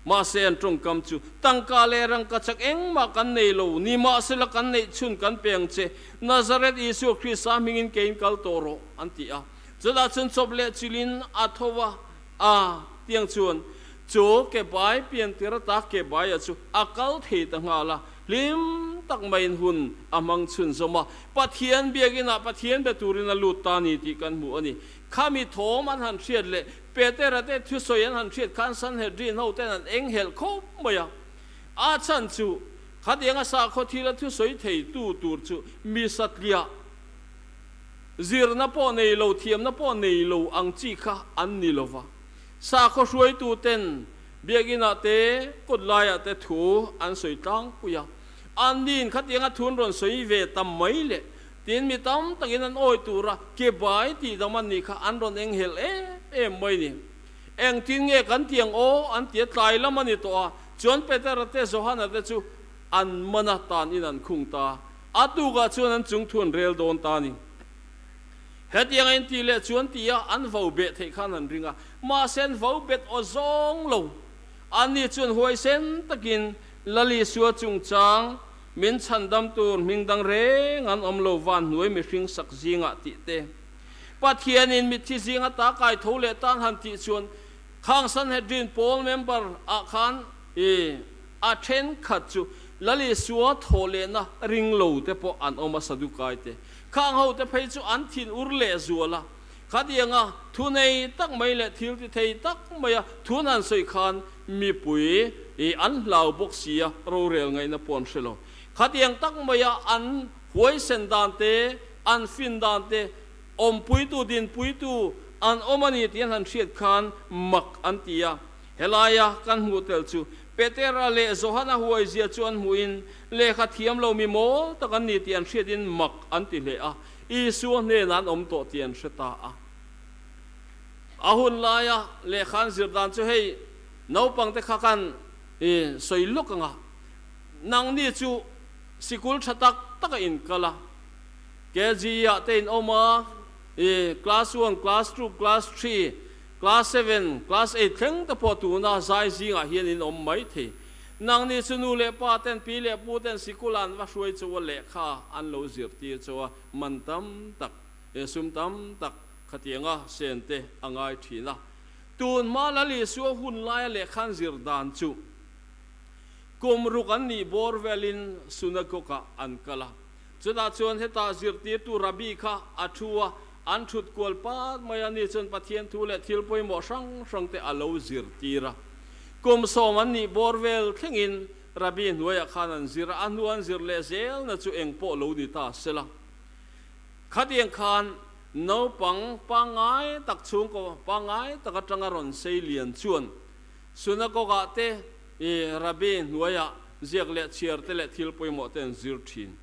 Mahse an tawngkam chu, Tangka leh rangka chak engmah kan nei lo, nimahsela kan neih chhun kan pe ang che, Nazareth Isua Krista hmingin keiin kal tawh rawh, an ti a. Chutah chuan chawp leh chilhin a tho a, a tiang chuan chu ke bai pian tir ata ke baia chu a kal thei ta nghal a. Hlim tak maiin hun a hmang chhunzawm a, Pathian biakinah Pathian be turin a lut ta ni tih kan hmu a ni. Khami thawm an han hriat leh Petera te thusawi an han hriat khan Sanhedrin ho ten an enghelh khawp mai a. A chhan chu khatianga sakhaw thila thusawi thei tu tur chu mi satliah, zirna pawh nei lo, thiamna pawh nei lo ang chi kha an ni lova. Sakhaw hruaitu ten Biakinah te, kawt laiah te thu an sawi tlangpui a. Anni'n khatianga thu an rawn sawi ve ta mai le tiin mi tam takin an awi tura ke bai tih dam an nih kha an rawn enghelh em em mai ni. Engtin nge kan ti ang aw an ti a, tlai lam a ni tawh a, chuan Petera te Johana te chu an man a, tan in an khung ta. A tukah chuan an chung thu an rel dawn ta a ni. Hetiang a inti leh chuan ti a an vo beh theih khan an ring a, mahse an vo bet aw zawng lo. Anni chuan huaisen takin Lal Isua chungchang min chhandam tur hming dang reng an awm lo van hnuai mihring sak zingah tih te, Pathianin mitthi zing ata kai tho leh tan han tih chuan khang Sanhedrin pawl member ah khan i a thenkhat chu Lal Isua thaw lehna ring lo te pawh an awm a Sadukai te. Khang ho te phei chu an thin ur leh zual a, khatianga thu nei tak mai leh thil ti thei tak maia thu an han sawi khan mipui i an hlau bawk si a, rorel ngaihna pawh an hre lo. Khatiang tak maia an huaisen dan te, an fin dan te, awmpuitu, dinpuitu an awm a ni tih an han hriat khan mak an ti a. Helaia kan hmuh tel chu Petera leh Johana huaizia chu an hmuhin lehkha thiam lo mi mawl tak an ni tih an hriatin mak an ti hle a, Isua hnenah an awm tawh tih an hre ta a. A hun laia lehkha an zir dan chu hei naupangte kha khan i sawi lawk ang a, nangni chu sikul tha tak tak a inkal a, KG ah te in awm a, i class one, class two, class three, Class seven, class eight thleng te pawh tuna zai zingah hian in awm mai thei. Nangni chu nu leh pa ten, pi leh pu ten sikul an va hruai chu a lehkha an lo zirtir chu a man tam tak, sum tam tak khatianga sen te a ngai thin a. Tun hma Lal Isua hun laia lehkha an zir dan chu kum ruk an nih bawr velin synagogue-ah an kal a. Chutah chuan heta zirtirtu Rabbi kha a thu a, an thut kual pat mai a ni chuan Pathian thu leh thil pawimawh hrang hrang te a lo zirtir a. Kum sawm an nih bawr vel thlengin Rabbi hnuaiah khan an zir a, a hnu an zir leh zelna chu eng pawh lo ni ta se la. Khatiang khan naupang pangngai tak chhungkaw pangngai tak atanga rawn sei lian chuan synagogue-ah te i Rabbi hnuaiah ziak leh chhiar te leh thil pawimawh te an zir thin.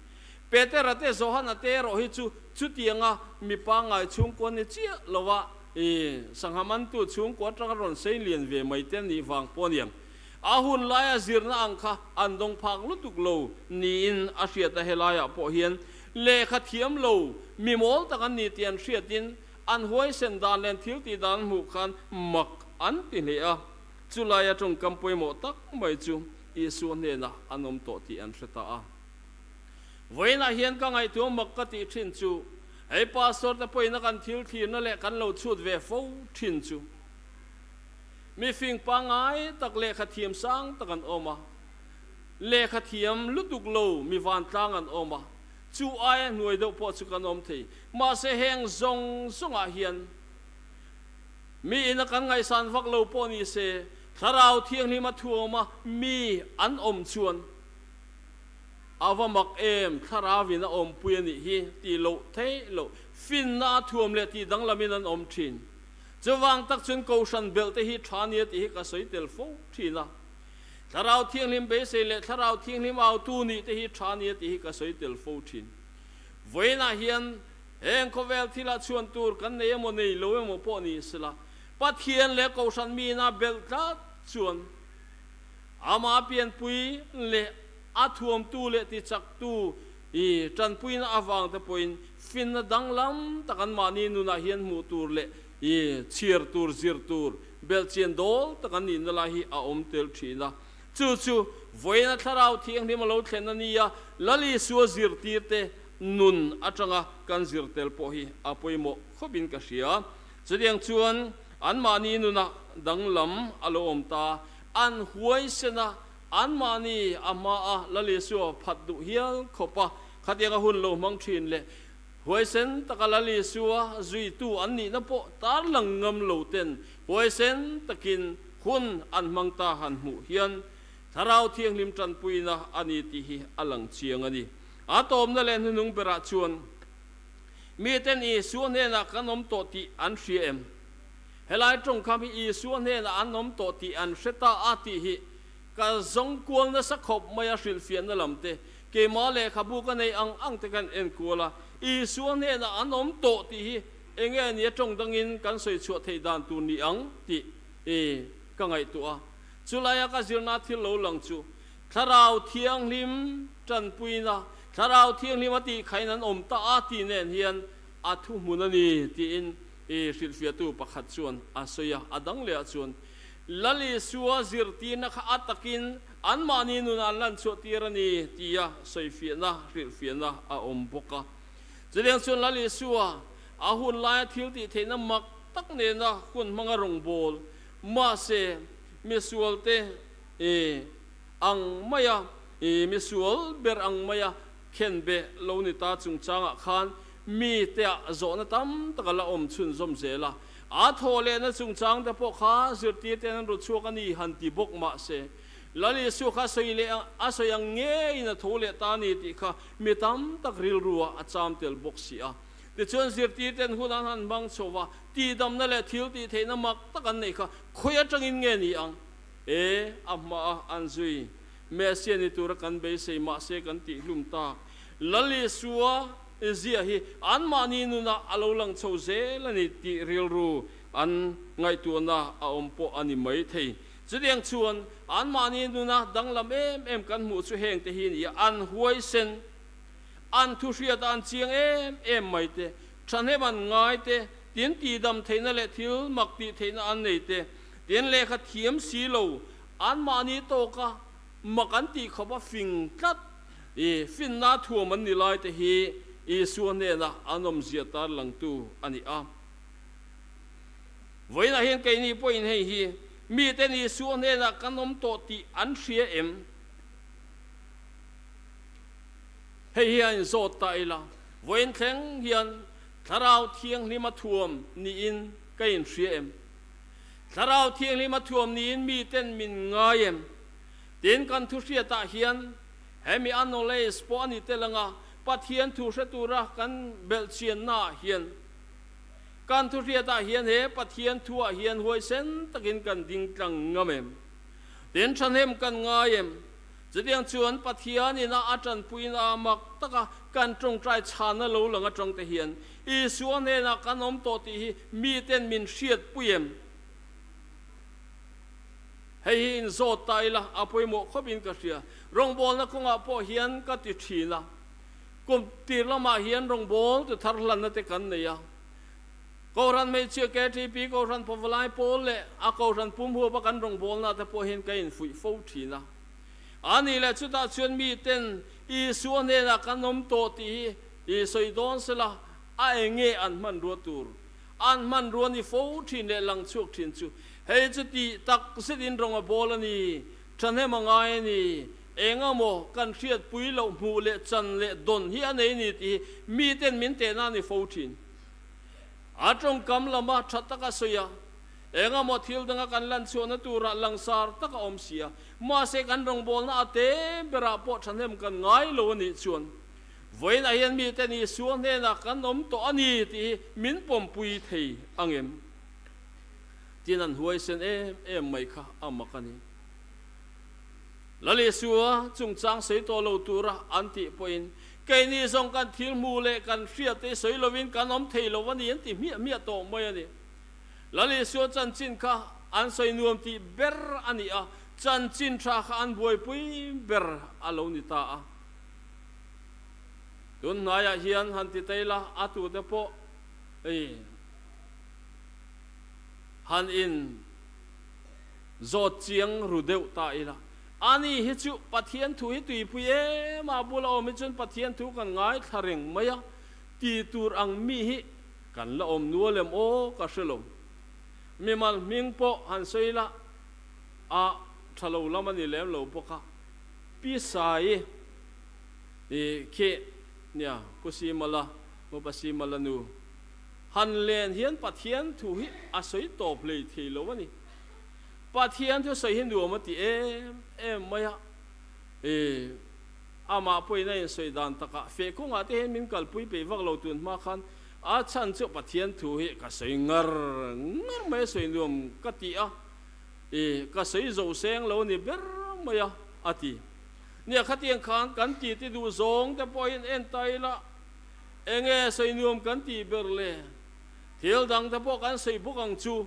Petera te Johana te erawh hi chu chutianga mi pangngai chhungkua ni chiah lova i sangha mantu chhungkua atanga rawn sei lian ve mai te nih vang pawh aniang. A hun laia zirna ang kha an dawng phak lutuk lo niin a hriat a, helaiah pawh hian lehkha thiam lo mi mawl tak an ni tih an hriatin an huaisen dan leh an thil tih dan an hmuh khan mak an ti hle a. Chulaia tawngkam pawimawh tak mai chu Isua hnenah an awm tawh tih an hre ta a. Vawiinah hian ka ngaihtuah mak ka tih thin chu hei pastor te pawhin a kan thil thlirna leh kan lo chhut ve fo thin chu mi fing pangngai tak lehkha thiam sang tak an awm a, lehkha thiam lutuk lo mi vantlang an awm a, chu aia hnuai deuh pawh chu kan awm thei. Mahse heng zawng zawngah hian mi ina kan ngaihsan vak lo pawh ni se, Thlarau Thianghlima thuawma mi an awm chuan a va mak em, Thlarauin a awmpui a nih hi tih loh theih loh, finna a thuam leh tih danglamin an awm thin. Chuvang tak chuan Kohhran belh te hi tha nia tih hi ka sawi tel fo thin a. Thlarau Thianghlim beisei leh Thlarau Thianghlim autu nih te hi tha nia tih hi ka sawi tel fo thin. Vawiinah hian heng khawvel thilah chhuan tur kan nei emaw nei lo emaw pawh ni sela, Pathian leh Kohhran miin a belh tlat chuan amah pianpui leh a thuamtu leh tichaktu i tanpuina avang te pawhin finna danglam tak anmahni nunah hian hmuh tur leh i chhiar tur, zir tur, belhchian dawl tak an nihna lai hi a awm tel thin a. Chu chu vawiina Thlarau Thianghlim a lo thlen a nia, Lal Isua zirtirte nun atanga kan zir tel pawh hi a pawimawh khawpin ka hria. Chutiang chuan anmahni nunah danglam a lo awm ta, an huaisen a, Anmahni a hmaa Lal Isua phat duh hial khawp a, khatianga hun lo hmang thin leh huaisen taka Lal Isua zuitu an nihna pawh tarlang ngam lo ten huaisen takin hun an hmang ta han hmuh hian Thlarau Thianghlim tanpuina a ni tih hi a lang chiang a ni. A tawmna leh hnuhnung berah chuan miten Isua hnenah kan awm tawh tih an hria em? Helai tawngkam hi Isua hnenah an awm tawh tih an hre ta a tih hi ka zawng kual nasa khawp mai a, hrilhfiahna lam te, keimah lehkhabu ka nei ang ang te kan en kual a, Isua hnenah an awm tawh tih hi enge nia tawng dangin kan sawi chhuah theih dan tur ni ang tih i ka ngaihtuah a. Chulaia ka zirna thil lo lang chu Thlarau Thianghlim tanpuina, Thlarau Thianghlim a tih khain an awm ta a tih nen hian a thuhmun a ni tiin I hrilhfiahtu pakhat chuan a sawi a, a dang lehah chuan Lal Isua zirtirna kha a takin anmahni nunah an lan chhuahtir a ni tia sawifiahna, hrilhfiahna a awm bawk a. Chutiang chuan Lal Isua a hun laia thil tih theihna mak tak nena hun hmanga rawngbâwl, mahse misualte ang maia, misual ber ang maia khenbeh lo ni ta chungchangah khan mite-ah zawhna tam tak a la awm chhunzawm zel a. A thawh lehna chungchang te pawh kha zirtirte'n an ru chhuak a ni han ti bawk mah se, Lal Isua kha sawi leh a sawi ang ngeiin a tho leh ta a ni tih kha mi tam tak rilruah a cham tel bawk si a. Tichuan zirtirte'n hun an han hmang chho va, tihdamna leh thil tih theihna mak tak an neih kha khawi atangin nge ni ang? E, a hmaah an zui. Messia ni tura kan beisei mahse kan tihhlum tak. Lal Isua zia hi anmahni nunah a lo lang chho zel a ni tih rilru an ngaihtuahna a awm pawh a ni mai thei. Chutiang chuan anmahni nuna danglam em em kan hmuh chu hengte hi a ni a, an huaisen, an thuhriatah an chiang em em mai te, thahnem an ngai te, tin tihdam theihna leh thil mak tih theihna an nei te, tin lehkha thiam si lo anmahni tawka. Mak an tih khawp a fing tlat. I finna thuam an ni lai te hi Isua hnena an awmzia tarlangtu a ni a. Vawiinah hian keini pawhin hei hi miten Isua hnenah kan awm tawh tih an hria em? Hei hi a inzawt ta ila, vawiin thleng hian Thlarau Thianghlima thuam niin ka inhria em? Thlarau Thianghlima thuam niin miten min ngai em? Tin, kan thu hriatah hian hemi a knowledge pawh a ni tel anga Pathian thu hre tura kan belhchiannaah hian kan thu hriatah hian he Pathian thuah hian huaisen takin kan ding tlang ngam em? Tin, thahnem kan ngai em? Chutiang chuan Pathian ina a tanpuina mak taka kan tawngtai chhana lo lang atang te hian Isua hnenah kan awm tawh tih hi miten min hriatpui em? Hei hi inzawt ta ila a pawimawh khawpin ka hria. Rawngbawlna kawngah pawh hian ka ti thin a. Kum tir lamah hian rawngbâwl tu thar hlanna te kan nei a. Kohhran hmeichhia KTP, Kohhran Pawvalai Pawl leh a Kohhran pum huapa kan rawngbâwlna te pawh hian ka infuih fo thin a. A nih leh chutah chuan miten Isua hnenah kan awm tawh tih hi i sawi dawn sela a eng nge an hmanrua tur? An hmanrua ni fo thin leh lang chhuak thin chu hei chu tih tak zetin rawng a bawl a ni, thahnem a ngai a ni, eng emaw kan hriatpui loh hmuh leh chan leh dawn hi a nei ni tih hi miten min tehna a ni fo thin. A tawngkam lama tha taka sawi a, eng emaw thil danga kan lan chhuahna turah langsar tak a awm si a, mahse kan rawngbawlna a te berah pawh thahnem kan ngai lo a nih chuan Vawiinah hian mite ni Sual hnenah kan awm tawh a ni tih hi min pawmpui thei ang em? Tin an huaisen em em mai kha a mak a ni. Lal Isua chungchang sawi tawh lo tura an tih pawhin keini zawng kan thil hmu leh kan hriat te sawi lovin kan awm thei lo a ni an ti hmiah hmiah tawh mai a ni. Lal Isua chanchin kha an sawi nuam tih ber a ni a, chanchin tha kha an buaipui ber a lo ni ta a. Tun hnaiah hian han ti ta ila a tute pawh hei han in zawt chiang ru deuh ta ila. Ani hi chu Pathian thu hi tuipui em a, bula awm hi chuan Pathian thu kan ngaithla reng mai a, ti tur ang mi hi kan la awm nual em aw ka hre lo. Mimal hming pawh han sawi ila a tha lo lam a ni lem lo bawk a. Pi Sai i khi nia Pu Simala, Upa Simala nu han len hian Pathian thu hi a sawi tawp hlei thei lo a ni. Pathian thu sawi hi nuam a ti em em mai a, i amah pawhin a insawi dan takah feh kawngah te hian min kalpui peih vak lo tun hma khan a chhan chu Pathian thu hi ka sawi ngar ngar mai a sawi nuam ka ti a, I ka sawi zo seng lo ni ber mai a, a ti. Nia khatiang khan kan ti ti duh zawng te pawhin en ta ila, enge sawi nuam kan tih ber le? Thil dang te pawh kan sawi bawk ang chu,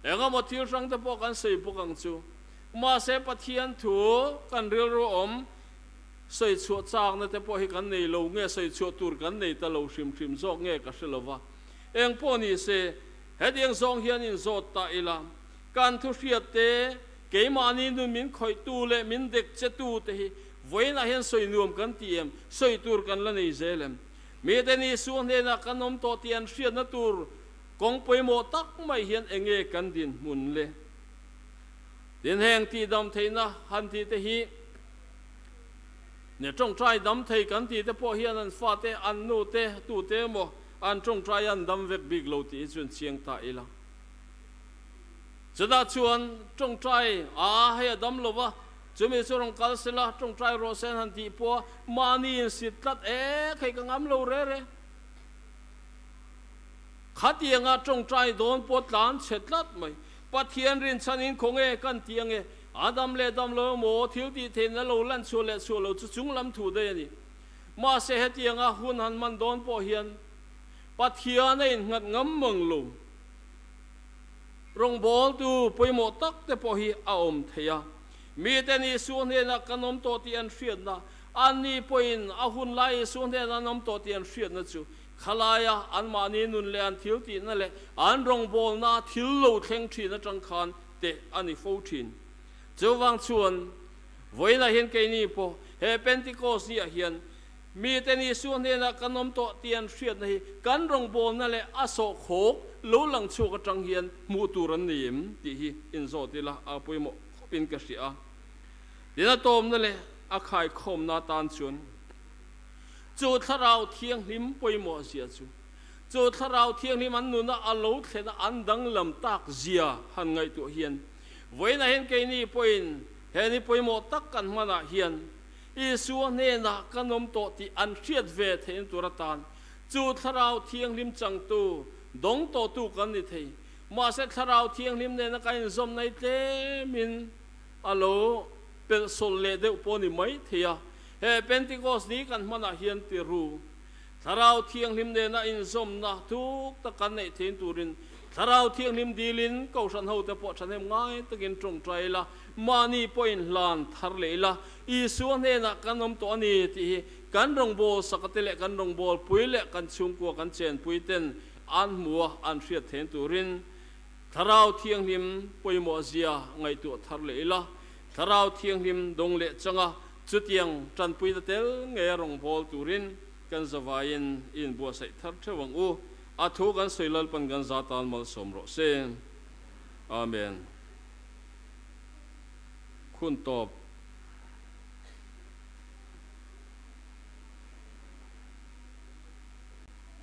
engemaw thil hrang te pawh kan sawi bawk ang chu. Mahse Pathian thu kan rilru awm sawi chhuah chakna te pawh hi kan nei lo nge, sawi chhuah tur kan nei ta lo hrim hrim zawk nge ka hre lo va. Eng pawh ni se, Hetiang zawng hian inzawt ta ila, kan thu hriat te, keimahni nun min khawihtu leh min dek chetu te hi vawiinah hian sawi nuam kan ti em? Sawi tur kan la nei zel em? Mite ni Sual hnenah kan awm tawh tih an hriatna tur kawng pawimawh tak mai hian enge kan dinhmun le? Tin, heng tihdam theihna han tih te hi ne tawngtai dam thei kan tih te pawh hian an fate, an nute, tute emaw, An tawngtai an dam vek bik lo tih hi chuan chiang ta ila. Chutah chuan tawngtai a hei a dam lo va, chumi chu rawn kal sela tawngtai rawh se an han tih pawh a, mahni in sit tlat ek hei ka ngam lo re re. Khatianga tawngtai dawn pawh tlan chhe tlat mai. Pathian rinchhanin khawnge kan ti ange, a dam leh dam lo emaw thil tih theihna lo lan chhuah leh chhuah lo chu chunglam thu daih a ni. Mahse hetianga hun han hman dawn pawh hian Pathian a innghat ngam mang lo. Rawngbawltu pawimawh tak te pawh hi a awm thei a. Miten Isua hnenah kan awm tawh tih an hriatna, anni pawhin a hun lai Isua hnenah an awm tawh tih an hriatna chu khalaia anmahni nun leh an thil tihna leh an rawngbawlna thil lo thleng thin atang khan teh a ni fo thin. Chuvang chuan. Vawiinah hian keini pawh he Pentecost ni ah hian mite ni Isua hnenah kan awm tawh tih an hriatna hi kan rawngbawlna leh a sawhkhawk lo lang chhuak atang hian hmuh tur an ni em tih hi inzawt ila a pawimawh khawp in ka hria a. Tin a tawmna leh a khaikhawmna atan chuan chu Thlarau Thianghlim pawimawh zia chu chu Thlarau Thianghlim an nuna a lo thlen a an danglam tak zia han ngaihtuah hian vawiinah hian keini pawhin he ni pawimawh tak kan hmanah hian Isua hnenah kan awm tawh tih an hriat ve theihna tur atan chu Thlarau Thianghlim changtu dawng tawhtu kan ni thei. Mahse Thlarau Thianghlim nena kan inzawmna hi tlemin a lo pelhsawlh leh deuh pawh a ni mai thei a. He Pentecost ni kan hmanah hian ti ru. Thlarau Thianghlim nena inzawmna thuk tak kan neih thein turin Thlarau Thianghlim dilin Kohhran hote pawh thahnem ngai takin tawngtai ila, mahni pawhin hlan thar leh ila, Isua hnenah kan awm tawh a ni tih hi kan rawngbâwl sakate leh kan rawngbâwl pui leh kan chhungkua kan chenpui ten an hmu a, an hriat thein turin Thlarau Thianghlim pawimawh zia ngaihtuah thar leh ila, Thlarau Thianghlim dawng leh changa chutiang tanpuina tel ngei a rawngbâwl turin kan zavaiin i inbuatsaih thar theuh ang u. A thu kan sawi Lalpan kan za tan malsawm rawh se. Amen. Khun tawp.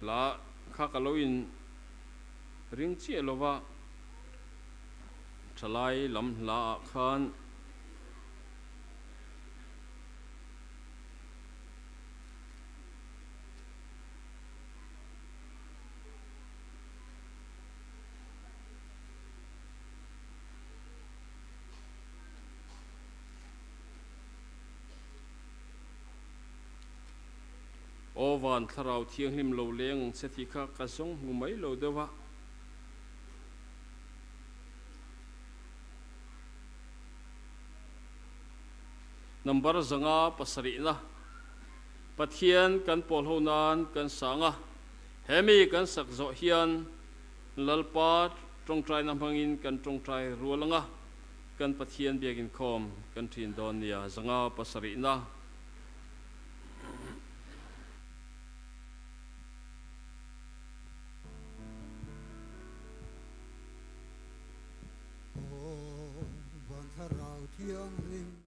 Hla kha ka lo in ring chiah lo va, thalai lam hla ah khan Aw van thlarau thianghlim lo leng ang che tih kha ka zawng hmu mai lo deuh a. Number 500 pasarihna Pathian kan pawl ho nan kan sang a, hemi kan sak zawh hian Lalpa tawngtaina hmangin kan tawngtai rual ang a, kan Pathian biakinkhawm kan thin dawn nia 507na. Aw van thlarau thianghlim.